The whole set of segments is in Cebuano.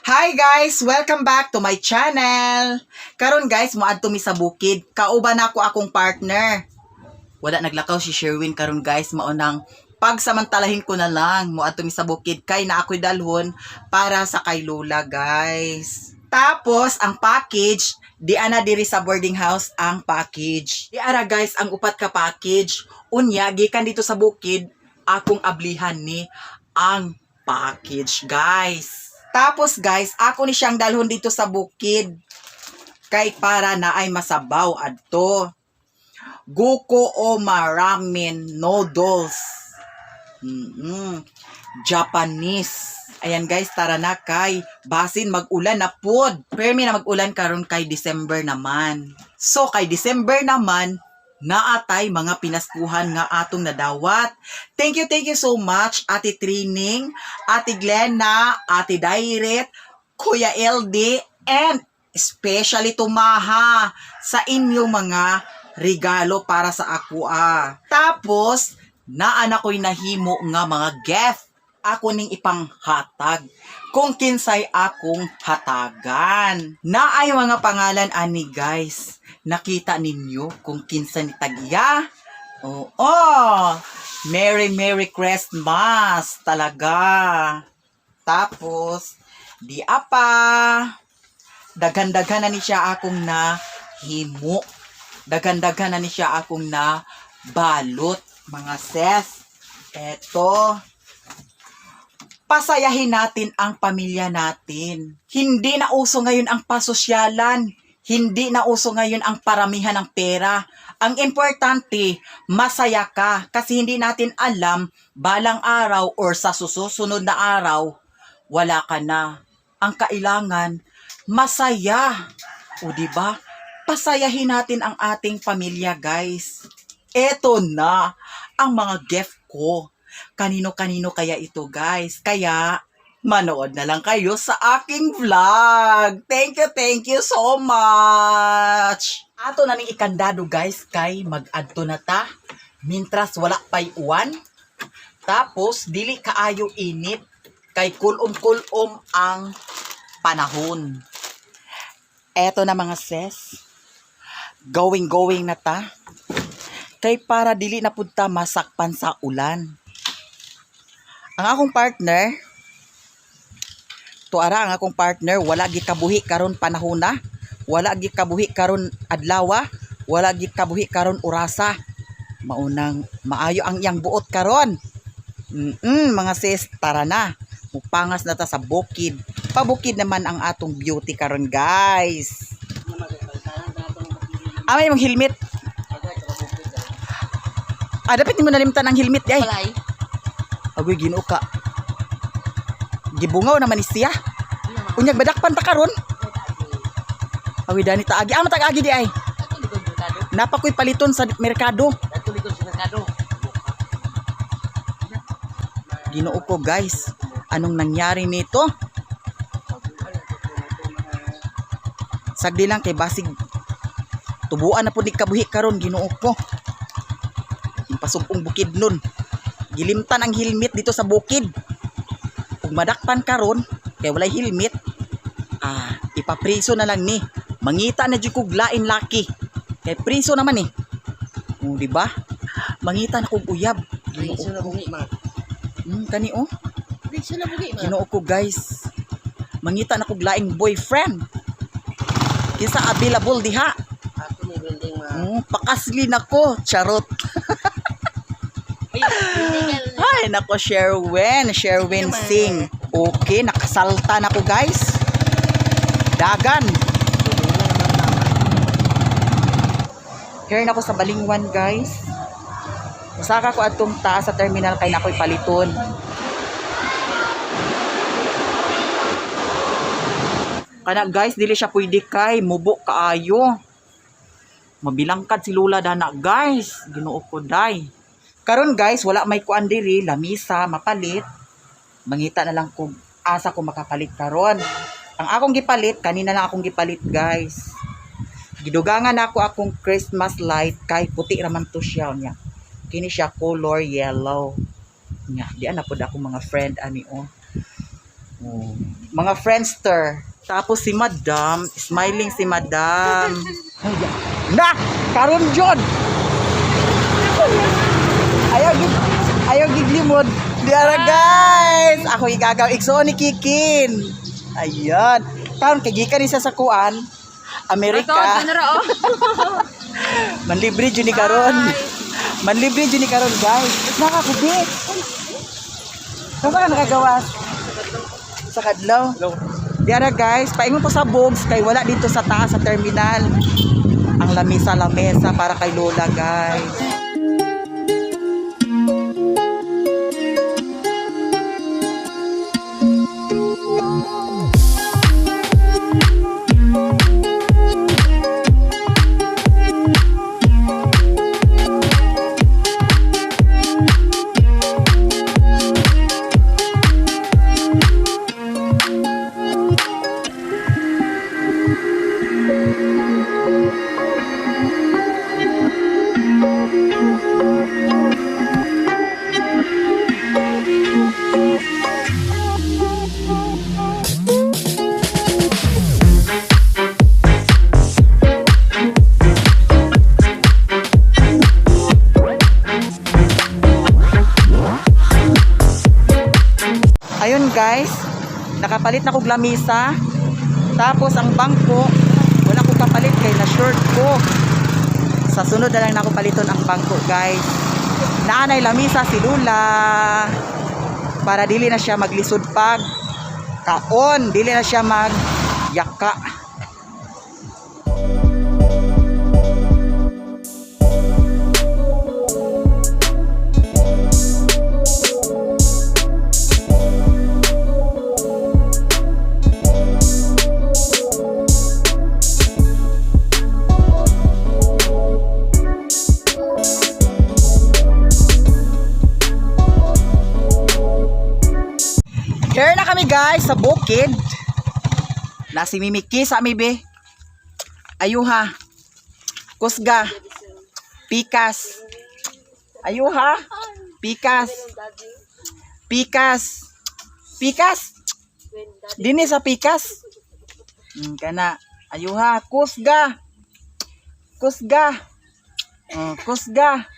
Hi guys! Welcome back to my channel! Karon guys, moadto mi sa bukid. Kauban nako akong partner. Wala naglakaw si Sherwin karon guys, maunang pagsamantalahin ko na lang moadto mi sa bukid kay na ako'y dalhon para sa kay Lola, guys. Tapos ang package, di ana diri sa boarding house ang package. Di ara guys ang upat ka package. Unya gikan dito sa bukid, akong ablihan ni ang package, guys. Tapos guys, ako ni siyang dalhon dito sa bukid kay para na ay masabaw adto. Guko o maramen noodles. Japanese. Ayan guys, tara na kay basin mag-ulan na pod. Permi na mag-ulan karon kay December naman. So kay December naman, naatay mga pinaskuhan nga atong nadawat. Thank you so much, Ate Trining, Ate Glenna, Ate Dairet, Kuya LD, and especially Tumaha sa inyong mga regalo para sa ako ah. Tapos, naana ko'y nahimo nga mga gift. Ako ning ipanghatag kung kinsay akong hatagan. Naay mga pangalan ani guys. Nakita ninyo kung kinsa ni tagya? Oo. Merry Merry Christmas talaga. Tapos, di apa. Daghan-daghan na ni siya akong na himo. Daghan-daghan na ni siya akong na balot, mga sis. Eto. Pasayahin natin ang pamilya natin. Hindi na uso ngayon ang pasosyalan. Hindi na uso ngayon ang paramihan ng pera. Ang importante, masaya ka kasi hindi natin alam balang araw or sa susunod na araw, wala ka na. Ang kailangan, masaya. O di ba? Pasayahin natin ang ating pamilya, guys. Eto na ang mga gift ko. Kanino-kanino kaya ito, guys? Kaya manood na lang kayo sa aking vlog. Thank you so much. Ato na ning ikandado, guys, kay mag-adto na ta. Mintras wala pa'y uwan. Tapos dili kaayo init kay kulom-kulom ang panahon. Eto na mga sis. Going going na ta. Kay para dili na pud ta masakpan sa ulan. Ang akong partner, tuara ang akong partner, wala gikabuhi karon panahona, wala gikabuhi karon adlawa, wala gikabuhi karon orasa. Maunang maayo ang iyang buot karon. Mga sis, tara na. Mupangas na ta sa bukid. Pabukid naman ang atong beauty karon, guys. Amay mong helmet. Ah, dapat nimo nalimtan ang helmet ay. Balay. Agoy, Ginoo ka. Gibungaw naman ni siya. Unyag badakpan ta karon. Agoy, dani ta agi. Ah, matag agi di ay. Napakoy paliton sa merkado. Ginoo ko guys. Anong nangyari nito? Sagdi lang kay basig tubuan na pud ni kabuhi karon, Ginoo ko. Pasugong bukid nun. Gilimtan ang helmet dito sa bukid. Ug madakpan karon kay walay helmet, ah, ipapriso na lang ni. Mangita na jud kog lain laki. Kay priso naman eh. Oh, di ba? Mangita na kog uyab. Ginoo Priso na ko. buhi ma. Kani oh. Priso na buhi ma. Ginoo ko guys. Mangita na kog laing boyfriend. Kinsa available diha? Ato ni building ma. Pakasli nako, charot. Ay, building yan. Ay, nako Sherwin, Sherwin Singh. Okay, nakasalta na ko guys. Dagan. Here na ko sa Balingwan, guys. Musaka ko atong taas sa terminal kay nakoy paliton. Kana guys, dili siya pwede kay mubo kaayo. Mabilangkad si Lola dana guys. Ginoo ko day. Karon guys, wala may kuan diri, lamisa, mapalit. Mangita na lang kung asa ko makapalit karon. Ang akong gipalit, kanina lang akong gipalit guys. Gidugangan nako akong Christmas light kay puti raman to siya niya. Kini siya color yellow. Nya, di na pud ako mga friend ani oh. Oh. Mga friendster. Tapos si Madam, smiling si Madam. Ay, na! Karon jud! Ayaw gid ayaw giglimod. Di ara guys. Ako igagaw igsuon ni Kikin. Ayan. Karon kay gikan ni siya sa kuan. Amerika. oh. Manlibre jud ni karon. Manlibre jud ni karon guys. Nakakubi. Saan ka nakagawas? Sa kadlaw. Di ara guys, paingon ko sa Bogs kay wala dito sa taas sa terminal. Ang lamesa-lamesa para kay Lola guys. Ayun guys, nakapalit na kog lamisa. Tapos ang bangko, wala ko kapalit kay na short ko. Sa sunod na lang nako paliton ang bangko guys. Naanay lamisa si Lula. Para dili na siya maglisod pag kaon, dili na siya mag yaka. Here na kami guys sa bukid. Nasi Mimiki sa ami be. Ayuha. Kusga. Pikas. Ayuha. Pikas. Pikas. Pikas. Dini sa pikas. Kana. Ayuha. Kusga. Kusga. Oh, kusga.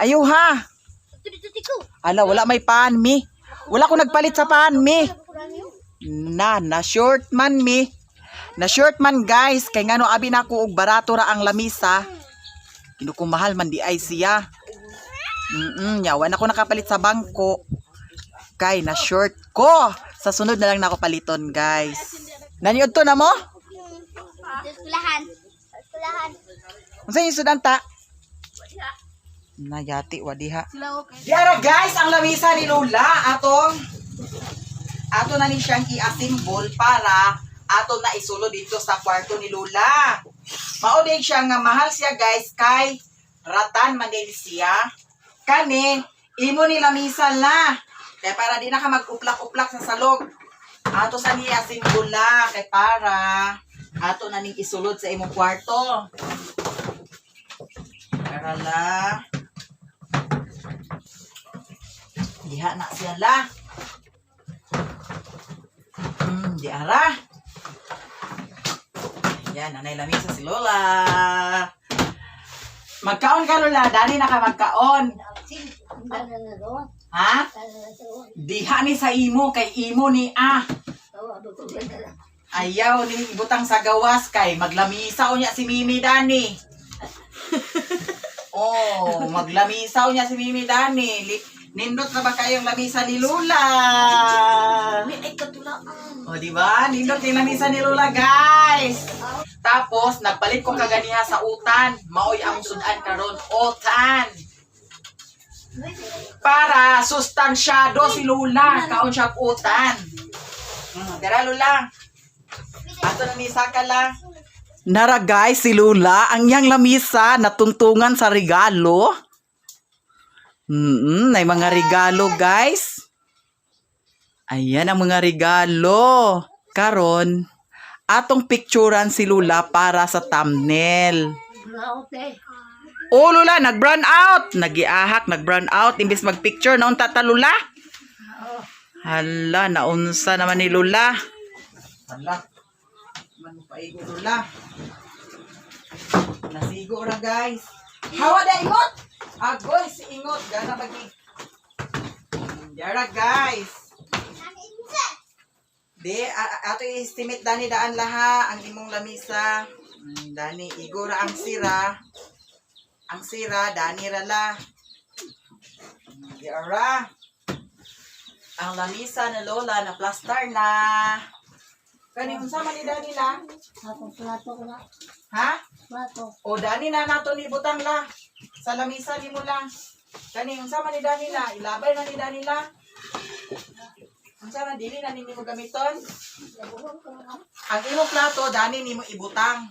Ayuha. Ala, wala may pan mi. Wala ko nagpalit sa pan mi. Na, na short man mi. Na short man guys, kay ngano abi na ko og barato ra ang lamisa. Kinukumahal man di ay siya. Yawan ako nakapalit sa bangko. Kay na short ko. Sa sunod na lang nako paliton guys. Naniod to na mo? Sa eskulahan. Sa eskulahan. Unsa yung sudan ta? Nayati wadiha. Sila okay. Yara guys, ang lamisa ni Lola atong ato na ni siyang i-assemble para ato na isulo dito sa kwarto ni Lola. Mao din siya nga mahal siya guys kay Ratan man din siya. Kani imo ni lamisa la. Kay para di na ka mag-uplak-uplak sa salog. Ato sa niya assemble la kay para ato na ning isulod sa imong kwarto. Para la. Diha na siya la. Di ara. Ayan, nanay lamisa si Lola. Magkaon ka, Lola. Dali na ka magkaon. Ha? Diha ni sa imo, kay imo ni ah. Ayaw ni ibutang sa gawas kay maglamisa niya si Mimi Dani. Oh, maglamisa niya si Mimi Dani. Nindot na ba kayong lamisa ni Lola? Ay, katulaan. O, di ba? Nindot yung lamisa ni Lola, guys. Tapos, nagpalit ko kaganiha sa utan. Maoy ang sudan karon utan. Para sustansyado si Lola. Kaon siya og utan. Tara, Lola. Ato na ni Saka la. Nara guys, si Lula, ang iyang lamisa natungtungan sa regalo. May mga regalo guys. Ayan ang mga regalo. Karon, atong picturean si Lula para sa thumbnail. Oh, Lula, nag-brown out. Nagiahak, nag-brown out. Imbis mag-picture, naunta ta, Lula. Hala, naunsa naman ni Lula. Hala. Man mo paigo, Lula. Nasigo ra, guys. Hawa da ingot. Agoy si ingot gana bagi. Dara, guys. Di ato i-estimate dani daan laha ang imong lamisa. Dani igo ra ang sira. Ang sira dani ra la. Di ara. Ang lamisa ni Lola na plaster na. Kani unsa man ni dani la? Ako plato ko na. Ha? Plato. O dani na nato ni butang la. Sa lamisa ni mo la. Kani unsa man ni dani la? Ilabay na ni dani la. Unsa man dili na nimo gamiton? Ang imong plato dani nimo ibutang.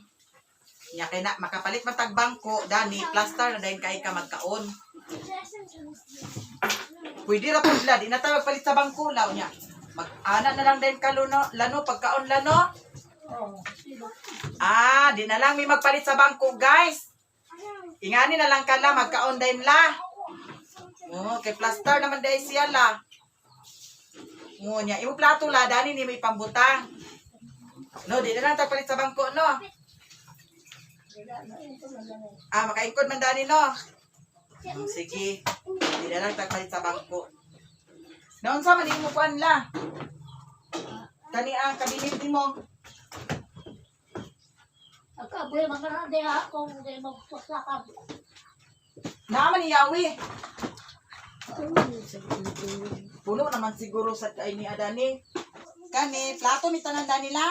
Nya kay na makapalit man tag bangko dani plaster na dayon kay ka magkaon. Pwede ra pud la, di na ta magpalit sa bangko la nya. Mag-ana na lang dayon ka luno, lano pagkaon lano. Ah, di na lang may magpalit sa bangko, guys. Ingani na lang kala magkaon din la. Oh, kay plaster naman dahil siya la. Oh, nya imo plato la dani ni may pambutang. No, di na lang tagpalit sa bangko, no. Ah, makaingkod man dani, no. Sige. Di na lang tagpalit sa bangko. Naunsa man imo kuan la? Kani ang kabinet nimo. Agkaboy mga na di ako di magpasakap. Naa man ni Yawi. Puno naman siguro sa kay ni Adani. Kani, plato ni tanan dani la.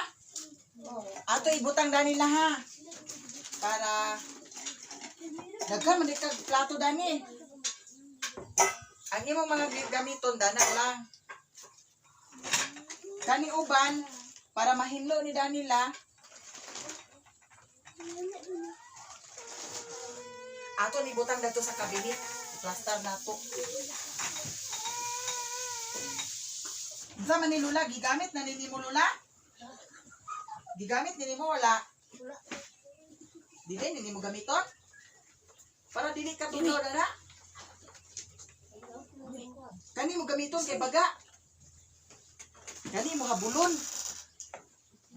Ato ibutang dani la ha. Para daghan man di kag plato dani. Ang imong mga gamiton dana lang. Kani uban para mahinlo ni dani la. Ato ni butang dato sa kabinet. Plaster nato. Unsa man ni Lula gigamit na nini mo, Lula? Gigamit nini mo wala? Dili nini mo gamiton? Para dili ka tulo na. Kani mo gamiton kay baga. Kani mo habulon.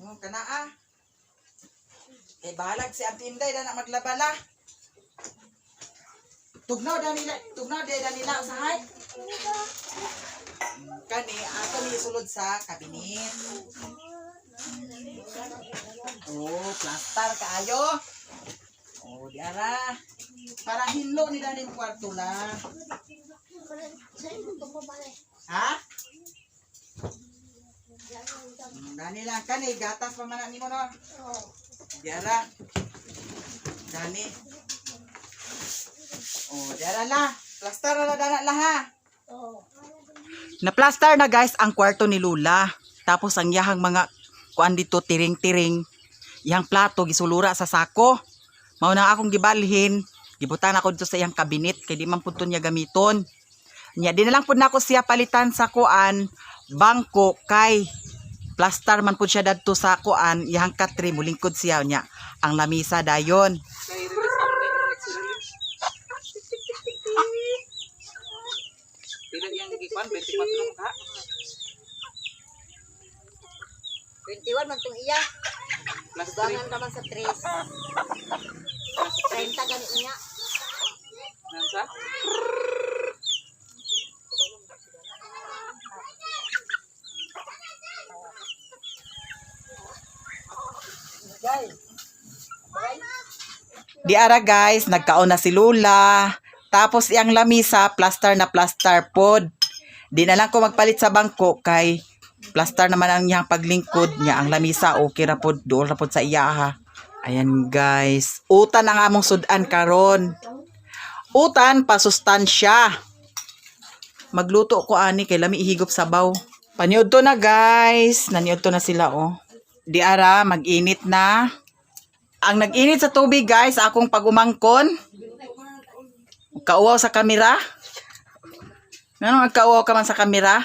Oh, kana ah. Kay balag si Auntie Inday na maglabala. Tugnaw danila, tugnaw day danila usahay. Kani ato ni isulod sa kabinet. Oh, plaster kaayo. Oh, di ara. Para hinlo ni dani kwarto la. Ha? Dani lang kani gatas pa man na nimo no. Di ara. Dani. Oh, di ara la. Plaster na la dana la ha. Na-plaster na, guys, ang kwarto ni Lula. Tapos ang yahang mga kuan dito tiring-tiring. Iyang plato gisulura sa sako. Mao na akong gibalhin. Gibutan ako dito sa iyang kabinet kay di man pud to niya gamiton. Nya di na lang pud nako siya palitan sa kuan bangko kay plaster man pud siya dadto sa kuan iyang katre mulingkod siya nya ang lamisa dayon. Pila iyang gikuan 24 ka. 21 man tong iya. Plus 3 Dugangan ka man sa 3. 30 gani niya. Nansa? Di ara, guys, nagkaon na si Lula. Tapos iyang lamisa, plaster na plaster pod. Di na lang ko magpalit sa bangko kay plaster naman ang iyang paglingkod niya. Ang lamisa, okay ra pod, duol ra pod sa iya ha. Ayan, guys, utan ang among sudan karon. Utan pasustansya. Magluto ko ani kay lami ihigop sabaw. Paniud to na, guys. Naniud to na sila oh. Di ara mag-init na. Ang nag-init sa tubig, guys, akong pag-umangkon. Kauwaw sa kamera. Ano ang kauwaw ka man sa kamera?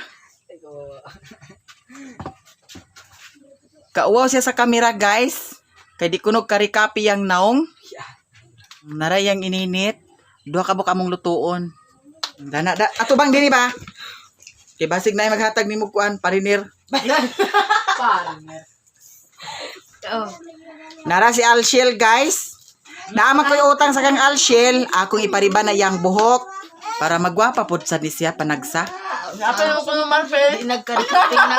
Kauwaw siya sa kamera, guys. Kay di kunog karikapi yang naong. Naray yang ininit. Duha ka buka mong lutuon. Dana da ato bang diri ba? Kay basig na maghatag nimo kuan parinir. Partner. Oh. Nara si Alshel, guys. Naama ko'y utang sa kang Alshel, akong ipariba na iyang buhok para magwapa pod sa ni siya panagsa. Apel mo ko ng marpel. Di nagkarikaping na.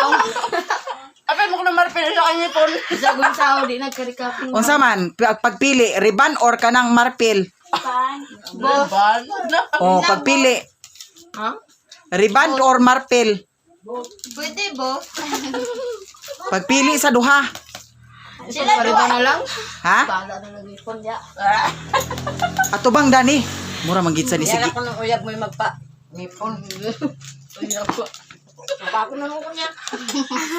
Apel mo ko ng marpel sa kanya pon. Sa gunsaw, di nagkarikaping. Unsa man pagpili, riban or kanang marpil? Ban. O pagpili, Ha? riban or marpil? Pwede, boss. Pagpili sa duha. Sila pariba na lang. Ha? Bahala na lang ipon ya. Ato bang dani? Mura man gid sa ni sige. Yan ako ng uyab mo yung magpa. Ngipon. Uyab ko. Bago na ko niya.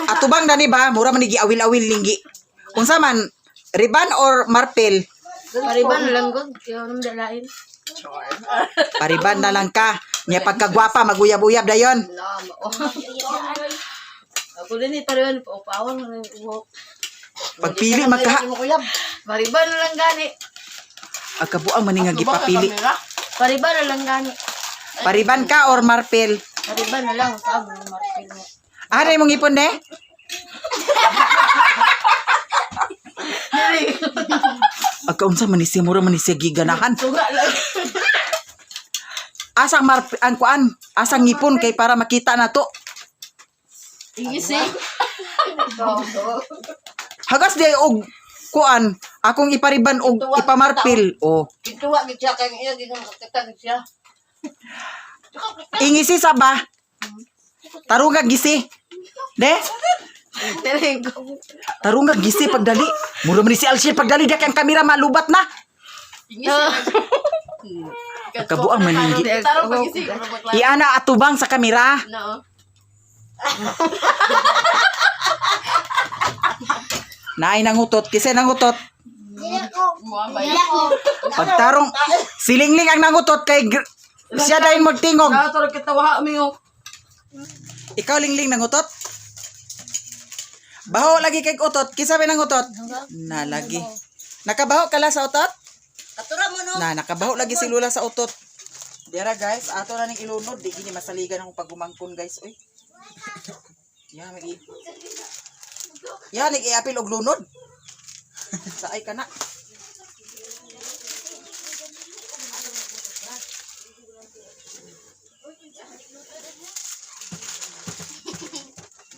Ato bang dani ba? Mura man ni giawil-awil linggi. Unsa man, riban or marpil? Pariba na lang gud. Kaya naman dalain. Pariban na lang ka. Nya pagkagwapa maguyab-uyab dayon. Na, mao. Ako din eh, pariban paupawan mo na yung buhok. Pagpili magka Pariba na lang gani. Agkabuang man ni nga gipapili. Pariba na lang gani. Pariban ka or marpil? Pariba na lang sa mo marpil mo. Ah, na imong ipon de? Agkaunsa man ni siya, mura man ni siya giganahan. Asang marp ang kuan, asang ngipon kay para makita na to. Igisi. Hagas di ay og kuan, akong ipariban og ipamarpil. Oh. Gituwa gid siya kay iya gid makakita gid siya. Ingisi sa ba? Tarunga gisi. De? Tarunga gisi pagdali. Mura man ni si Alshir pagdali di kay ang kamera malubat na. Kabuang maninggi. Tarong pag-isig. Iana atubang sa kamera. No. Naay nangutot, kasi nangutot. Pagtarong, silingling ang nangutot kay siya dahil magtingog. Tarong kita wa mi oh. Ikaw lingling nangutot? Baho lagi kay utot, kisa may nangutot? Na lagi. Nakabaho ka la sa utot? Katura mo no. Na nakabaho lagi si Lula sa utot. Dira guys, ato na ning ilunod, di gini masaligan akong pagumangkon guys, oy. Ya, may Ya, nag-iapil og lunod. Saay ka na.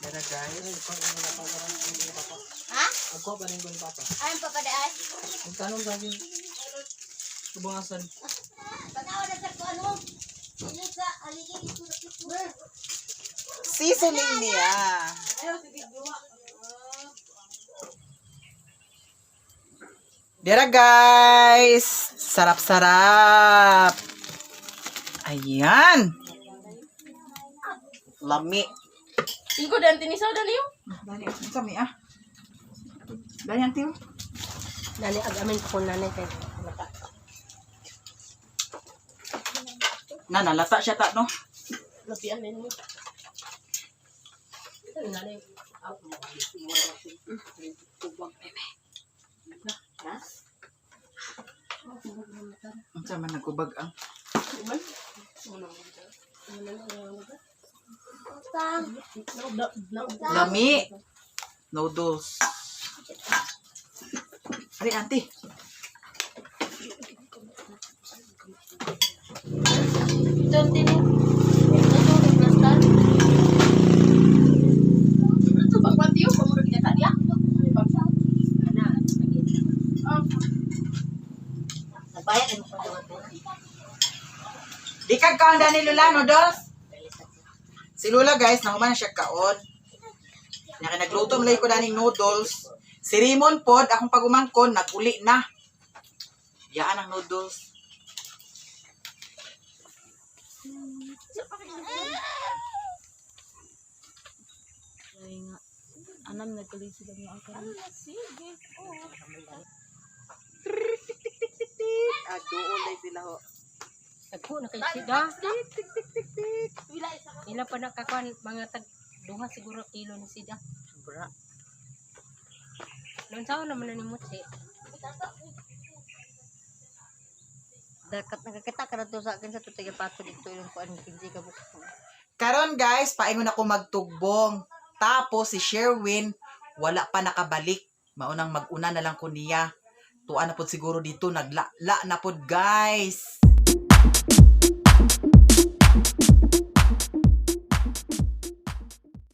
Dira guys. Ha? Anong papadaan? Magtanong sa akin. Kubungasan. Panaw na sa ko ano? Sino sa aligid ito? Seasoning niya. Dira guys, sarap-sarap. Ayan. Lami. Ingko dan tinisaw dali yo. Dali, unsa mi ah? Dali ang tiyo. Nani ag amin ko nanay kay mata. Na nalata siya ta no. Lapian mo. Nanay. Unsa man nagkubag ang lami. Noodles. Ari auntie. Ito ang tini. Ito ang plastar. Ito bang patiyo ko mo kita dia. Ana, Nagbayad mo ko Di kag kaon dani Lula noodles. Si Lula guys, nahuman na siya kaon. Nya kay nagluto man lagi ko daning noodles. Si Raymond pod akong pagumangkon naguli na. Yaan ang noodles. Anam nagkuloy sila mo ang karon. Aduol day sila ho. Nagpo na kay sida. Ila pa nakakuan mga tag duha siguro kilo ni sida. Sobra. Noon sao naman na ni Mutsi. Dakat nakakita ka na to sa akin sa tutiga pato dito ilang kuan 15 ka buko. Karon guys, paingon ako magtugbong. Tapos si Sherwin, wala pa nakabalik. Maunang mag-una na lang ko niya. Tuan na pod siguro dito, nagla na pod, guys.